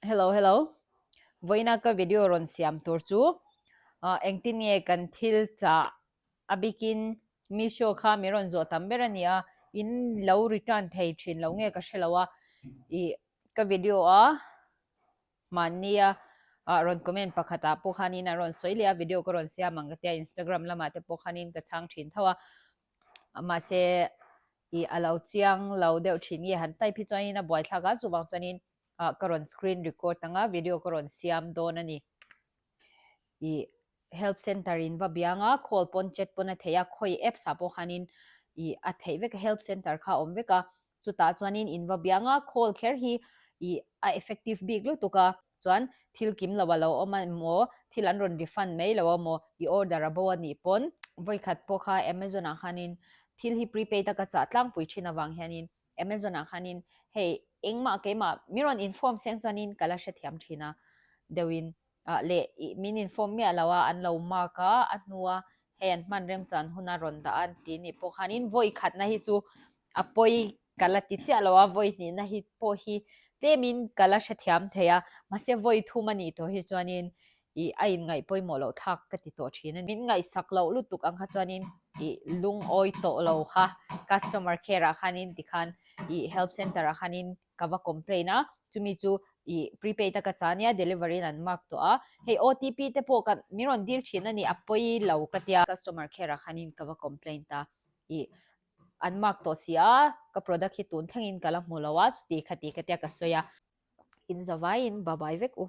Hello hello. Vawiina ka video rawn siam tur chu engtin nge kan thil chah a bikin Meesho kha min rawn zawh tam ber a ni a, in lo return thei thin lo nge ka hre lo a, ih ka video a Mahnia rawn comment pakhatah pawh khanin a rawn sawi leh a, video ka rawn siam ang ka tia Instagram lamah te pawh khanin ka chhang thin tho a, mahse ih a lo chiang lo deuh thin nge han type hi chuanin a buaithlak a, chuvang chuanin ka rawn screen record ang a, video ka rawn siam dawn a ni. Ih help center in va biang a, call pawn chat pawn a theih a, khawi apps ah pawh khanin ih a theih vek a, help center kha a awm vek a, Chutah chuanin in va biang a, call kher hi ih a effective bik lutuk a, chuan thil kim lo a lo awm a emaw, thil an rawn refund mai lo emaw, i order a bo a nih pawn. Vawikhat pawh kha Amazon ah khanin thil hi prepaid a ka chah tlangpui thin avang hianin Amazon ah khanin hei engmah keimah min rawn inform seng chuanin ka la hrethiam thin a deuhin Ah leh ih min inform miah lo a, an lo mark a, a hnua hei an hman remchan huna rawn dah a an ti nih pawh khanin vawi khatna hi chu a pawi ka la ti chiah lo a, vawi hnihna hi pawh hi tlemin ka la hrethiam thei a, mahse vawi thum a nih tawh hi chuanin ih a inngaih pawimawh loh thlak ka ti tawh thin a ni. Min ngaihsak loh lutuk ang kha chuanin ih lungawi tawh lo kha customer care ah khanin tikhan ih help center ah khanin ka va complain a, chumi chu ih prepaid a ka cha nia delivery in an mark tawh a, hei OTP te pawh ka min rawn dil thin a ni a pawi lo ka tia, customer care ah khanin ka va complain ta ih an mark tawh si a, ka product hi tun thlengin ka la hmu lo a, chuti khati ka tia ka sawi a. In zavaiin babai vek u.